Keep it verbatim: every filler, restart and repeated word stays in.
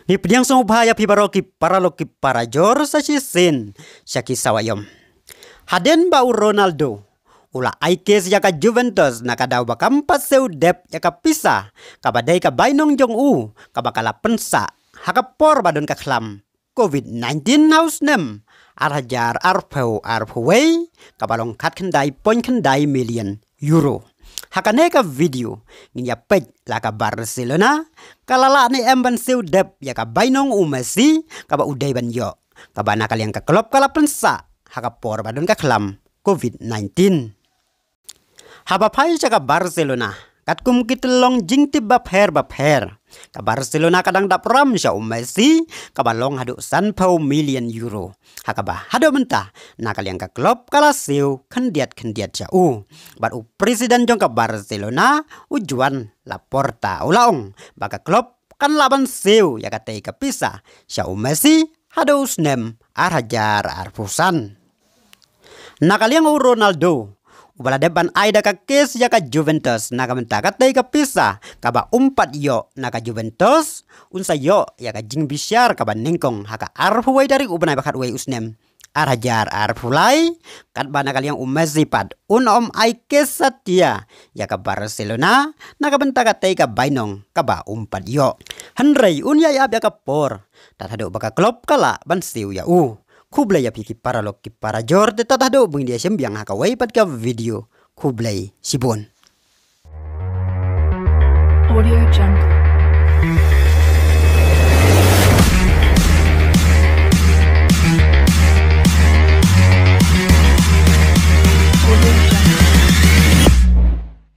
Ngi pdiang sngewbha ïa phi baroh ki paralok ki parajor sa shisien sha ki sawa ïom. Hadien ba u Ronaldo u la ai kes ïa ka Juventus na ka daw ba kam pat siew dep ïa ka pisa kaba dei ka bainong jong u, kaba ka la pynsah ha ka por ba don ka khlam covid nineteen ha u snem ar hajar arphew arphew wei, kaba long khatkhyndai point khyndai million euro. Ha kane ka video ngin ïa peit la ka Barcelona ka la lah ne em ban siew dep ïa ka bainong u Messi kaba u dei ban ïoh, kaba na ka liang ka club ka la pynsah ha ka por ba don ka khlam covid nineteen. Haba phai sha ka Barcelona, katkum ki tyllong jingtip bapher bapher, ka Barcelona ka dang dap ram sha u Messi kaba long haduh sanphew million euro, ha kaba haduh mynta na ka liang ka club ka la siew khyndiat khyndiat sha u. Bad u president jong ka Barcelona, u Joan Laporta, u la ong ba ka club kan lah ban siew ïa katei ka pisa sha u Messi haduh u snem ar hajar arphew san. Na ka liang u Ronaldo, uba la dep ban ai da ka kes ïa ka Juventus na ka bynta katei ka pisa kaba um pat ïoh na ka Juventus, un sa ïoh ïa ka jingbishar kaba nyngkong ha ka arphew wei tarik u bnai ba khatwei u snem ar hajar arphew lai, katba na ka liang u Messi pat un ym ai kes satia ïa ka Barcelona na ka bynta katei ka bainong kaba um pat ïoh. Hynrei un ïai ap ïa ka por tad haduh ba ka club ka lah ban siew ïa u. Khublei ïa phi ki paralok ki parajor, te tad haduh ba ngin ïa shim biang ha kawei pat ka video. Khublei shibun. Audio Jungle.